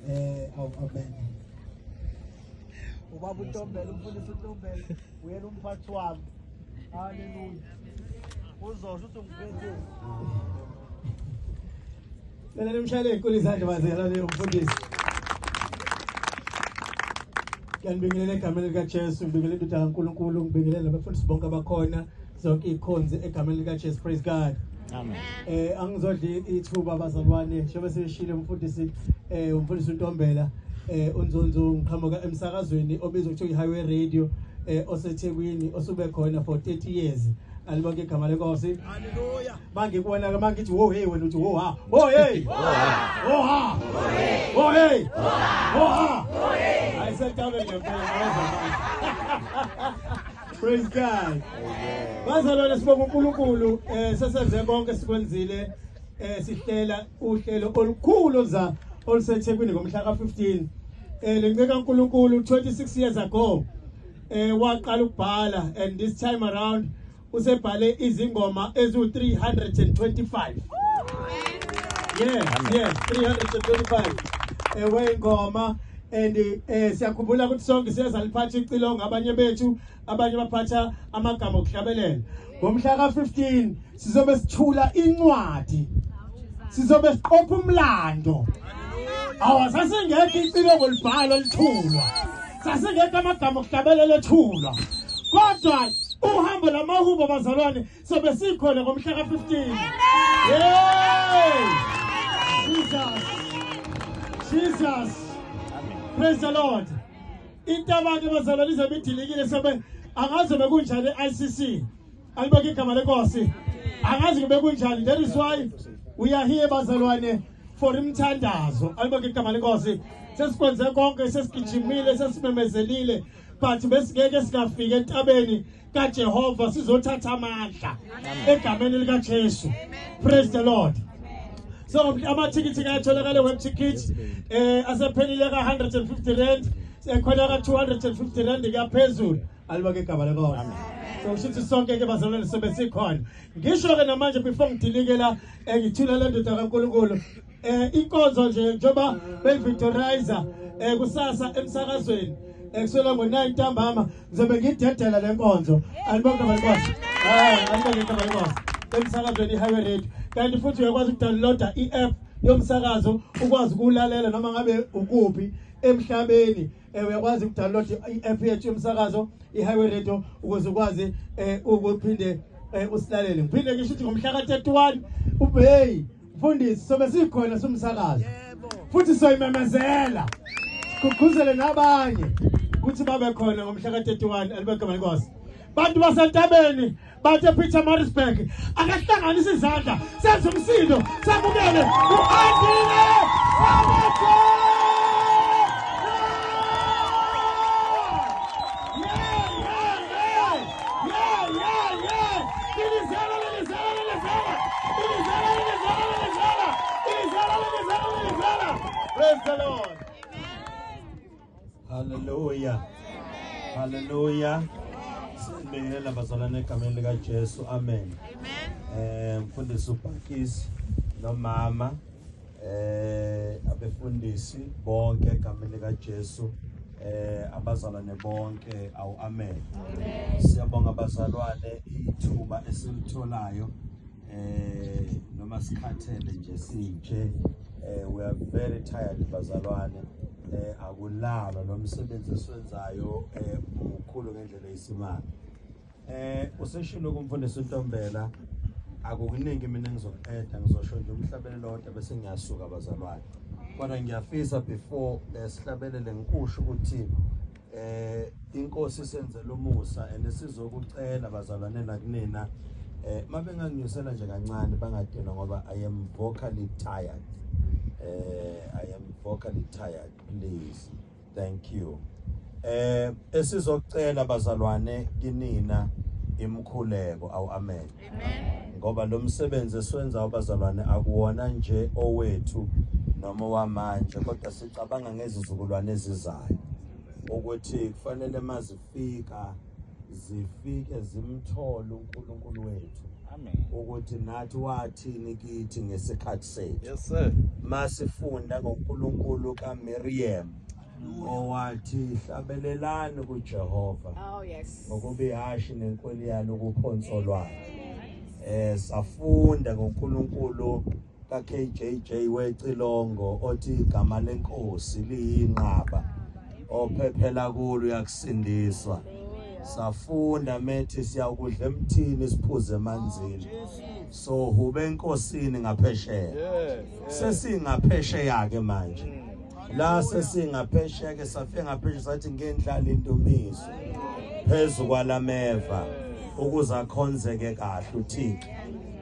Awu, amen. Ubaba uNtombela, umfundisi uNtombela, uyena umphathi wami. Haleluya. Uzosho ukuthi ungiphethe. Cela nimshayele inkulu izandla bazalwane umfundisi. Ngiyanibingelela egameni likaJesu, ngibingelela indodana kaNkulunkulu, ngibingelela nabafundisi bonke abakhona, zonke izikhonzi egameni likaJesu. Praise God. Amen. Angizodli ithuba bazalwane, njengoba sebeshilo umfundisi, umfundisi uNtombela, uNzunzu, ngiqhamuka emsakazweni obizwa kuthiwa i-Highway Radio, oseThekwini, osube khona for 30 years. Alibonke igama lenkosi. Hallelujah. Mangikubona ke mangithi wo hey, wena uthi wo ha. Wo hey. Wo ha. Wo hey. Wo ha. Ayisentabeni ngempela. Praise God. Bazalwane, sibonga uNkulunkulu, sesenze konke sikwenzile, sihlela uhlelo olukhulu oluza oluseThekwini ngomhla ka15. Lenceka uNkulunkulu 26 years ago waqala ukubhala, and this time around usebhale izingoma ezu 325. Yes, yes, 325 wengoma, and siyakhumbula ukuthi sonke siyazaliphatha icilongo, abanye bethu, abanye baphatha amagama okuhlabelela. Ngomhla ka15 sizobe sithula incwadi, sizobe siqopha umlando. Awasasengekho icilongo libhalo lithulwa, sasengekho amagama okuhlabelela ethulwa, kodwa uhambo lamahubo bazalwane sobe sikhona ngomhla ka15. Hey! Jesus, Jesus, praise the Lord. Intaba ke bazalwane izobe idilikile, sobe angaze bekunjani e-ICC. Alibonke igama lenkosi. Angazi kube kunjani. That is why we are here bazalwane for imthandazo. Alibonke igama lenkosi. Sesikwenze konke, sesigijimile, sesimemezelile, but besingeke singafika entabeni kaJehova sizothatha amandla egameni likaJesu. Praise the Lord. So amathikithi ayatholakala web ticket, asephelile ka 150 rand, ekhona ka 250 rand kuyaphezulu. Alibonke igama lenkosi. So kusho ukuthi sonke ke bazalwane sobe sikhona. Ngisho ke namanje before ngidilikela, ngithula le ndoda kaNkulunkulu, inkonzo nje njengoba bevictorizer kusasa emsakazweni, kusukela ngo-9 ntambama ngizobe ngidedela le nkonzo. Alibonke igama lenkosi. Alibonke igama lenkosi. Emsakazweni i-Highway Radio. Kanti futhi uyakwazi ukudownloada i-app yomsakazo, ukwazi ukulalela noma ngabe ukuphi emhlabeni. Uyakwazi ukudownload i-app yethu yomsakazo i-Highway Radio ukuze ukwazi ukuphinde usilalele. Ngiphinde ngisho ukuthi ngomhla ka-31 ubey mfundisi sobe sikhona somsakazo, futhi soyimemezela, sigqugquzele nabanye ukuthi babe khona ngomhla ka-31. Alibonke igama lenkosi. Bantu basentabeni, bathe Pietermaritzburg, akahlanganise izandla, senze umsindo, samukele u-Andile Thabethe. Yeah. Lilizela, lilizela, lilizela. Lilizela, lilizela, lilizela. Lilizela, lilizela, lilizela. Praise the Lord. Hallelujah. Hallelujah. Sibingelela bazalwane egameni lika Jesu. Amen. Mfundisi uPakisi nomama, abefundisi bonke egameni lika Jesu, abazalwane bonke, awu amen. Siyabonga bazalwane ithuba esilitholayo, noma sikhathele nje sinje, we are very tired bazalwane. Akulalwa, lo msebenzi esiwenzayo mukhulu ngendlela eyisimanga. Useshilo kumfundisi uNtombela, akukuningi mina engizokuqeda, ngizosho nje umhlabelelo wodwa bese ngiyasuka bazalwane. Kodwa ngiyafisa before sihlabelele ngikusho ukuthi inkosi isenzele umusa, and sizokucela bazalwane nakunina, mabenganginyusela nje kancane, bangadelwa, ngoba I am vocally tired. I am vocally tired, please. Thank you. Esizocela bazalwane kinina imkhuleko, awu amen. Ngoba lo msebenzi esiwenzayo bazalwane akuwona nje owethu noma wamanje, kodwa sicabanga ngezizukulwane ezizayo ukuthi kufanele mazifika. Zifike zimthole uNkulunkulu wethu. Amen. Ukuthi nathi wathini kithi ngesikhathi sethu. Yes sir. Masifunda ngoNkulunkulu kaMiriam owathi hlabelelani kuJehova. Oh yes. Ngokuba ihashi nenkweli yalo kuphonso lwakhe. Safunda ngoNkulunkulu kaKJJ wecilongo othi igama lenkosi liyinqaba ophephela kulo uyakusindiswa. Safunda methi siyakudla emthini siphuze emanzini. So hube enkosini ngaphesheya. Sesingaphesheya ke manje. La sesingaphesheya ke safika ngaphesheya sathi ngendlala indumiso phezu kwalameva ukuze akhonzeke kahle uThixo.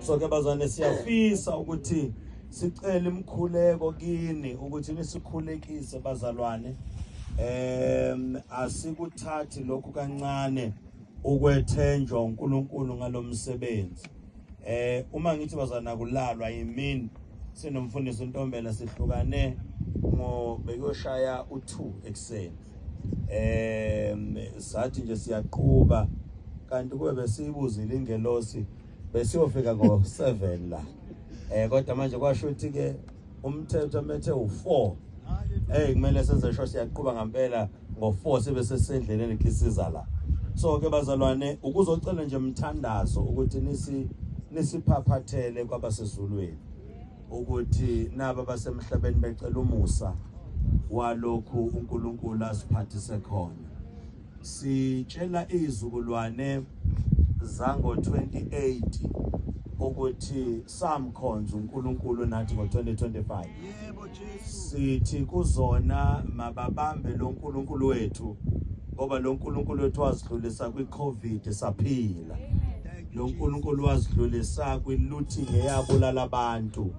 So ke bazwane siyafisa ukuthi sicela imkhuleko kini ukuthi nisikhulekise bazalwane. Asikuthathi lokhu kancane ukwethenjwa uNkulunkulu ngalomsebenzi. Uma ngithi bazana kulalwa yimini sinomfundisi uNtombela sihlukane ngo bekuyoshaya u2 ekseni. Sathi nje siyaqhuba kanti kube besiyibuzile ingelosi besiyofika ngo7 la. Kodwa manje kwasho ukuthi ke umthetho methe u4. Kumele senze sho siyaqhuba ngempela ngo4 sibe sesendleleni khisiza la. So ke bazalwane ukuzocela nje umthandazo ukuthi nisiphaphathele kwabasezulwini ukuthi naba basemhlabeni becela umusa walokhu uNkulunkulu asiphathise khona. Sitshela izizukulwane zango 2080 ukuthi samkhonza uNkulunkulu nathi ngo2025. Yebo Jesu. Sithi kuzona mababambe lo nkulunkulu wethu ngoba lo nkulunkulu wethu wasidlulisa kwiCovid saphila. Lo nkulunkulu wasidlulisa kwilooting eyabulala abantu.